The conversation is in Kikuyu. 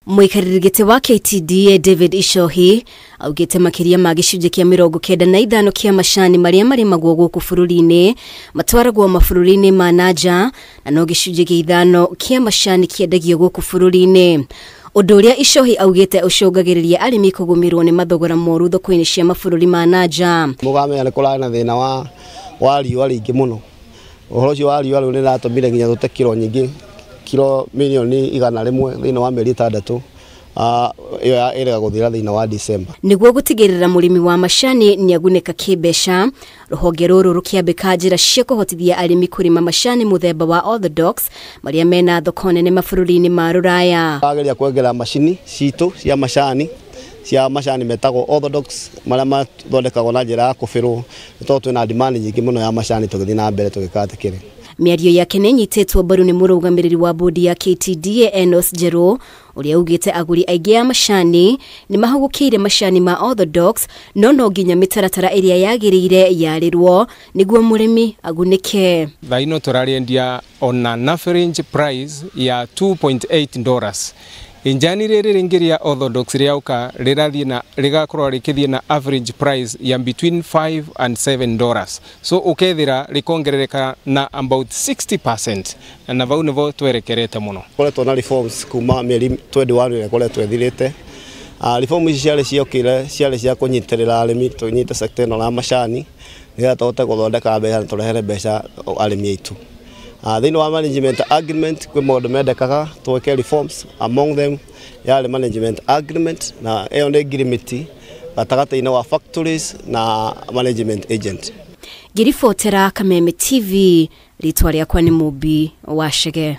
Mũikarĩri gĩtĩ wa KTDA David Icohi augĩte makĩria ma gĩcunjĩ kĩa 95 kĩa macani marĩa marĩmagwo gũkũ bũrũri-inĩ matwaragwo mabũrũri-inĩ ma na nja, na no gĩcunjĩ gĩa 5 kĩa macani kĩendagio gũkũ bũrũri-inĩ. Ũndũ ũrĩa Icohi augĩte ũcũngagĩrĩria arĩmi kũgũmĩrwo nĩ mathogora moru thoko-inĩ cia mabũrũri ma na nja. Mũgamenya nĩ kũrarĩ na thĩna wa riũa rĩingĩ mũno. Ũhoro ũcio wa riũa rĩu nĩ rĩratũmire nginya tũte kiro nyingĩ, kiro mirioni 100 thĩinĩ wa mĩeri 6 ĩyo ĩrega gũthira thĩinĩ wa December. Nĩguo gũtigĩrĩra mũrĩmi wa macani nĩagunĩka kĩmbeca, rũhonge rũrũ rũkĩambĩka njĩra cia kũhotithia arĩmi kũrĩma macani mũthemba wa Orthodox marĩa mena thoko nene mabũrũri-inĩ ma rũraya. Tũrageria kuongerera macini citũ cia macani metagwo Orthodox marĩa mathondekagwo na njĩra ya kũbĩrwo, nĩ tondũ twĩna demand nyingĩ mũno ya macani tũgĩthiĩ na mbere tũgĩka atĩ kĩrĩ. Mĩario yake nĩ ĩnyitĩtwo mbaru nĩ mũrũgamĩrĩri wa bodi ya KTDA Enos Njerũ, ũrĩa ugĩte agũri aingĩ a macani nĩ mahũgũkĩire macani ma Orthodox, no no nginya mĩtaratara ĩrĩa yagĩrĩire yarĩrwo nĩguo mũrĩmi agunĩke. Thaa ino tũrarĩendia on an average price ya $2.8. Injani rĩrĩ rĩngĩ rĩa Orthodox rĩauka rĩrathiĩ na rĩgakorwo rĩkĩthiĩ na average price ya between $5 and $7, so ũkethĩra rĩkongerereka na about 60%, na vau nĩvo twerekerete mũno. Koretwo na reforms kuma mĩeri 21 ĩrĩa ĩkoretwo ĩthirĩte. Reform ici ciarĩ ciokire ciarĩ cia kũnyitĩrĩra arĩmi, tũnyite sector ĩno ya macani nĩgetha tũhote gũthondeka mbeca na tũrehere mbeca arĩmi aitũ. Thĩinĩ wa management agreement kwĩ maũndũ mendekaga twĩke reforms, among them yarĩ management agreement, na ĩyo nĩ ngirimiti gatagatĩ-inĩ wa factories na management agent. Ngĩribotera Kameme TV, rĩtwa rĩakwa nĩ Mũmbi wa Chege.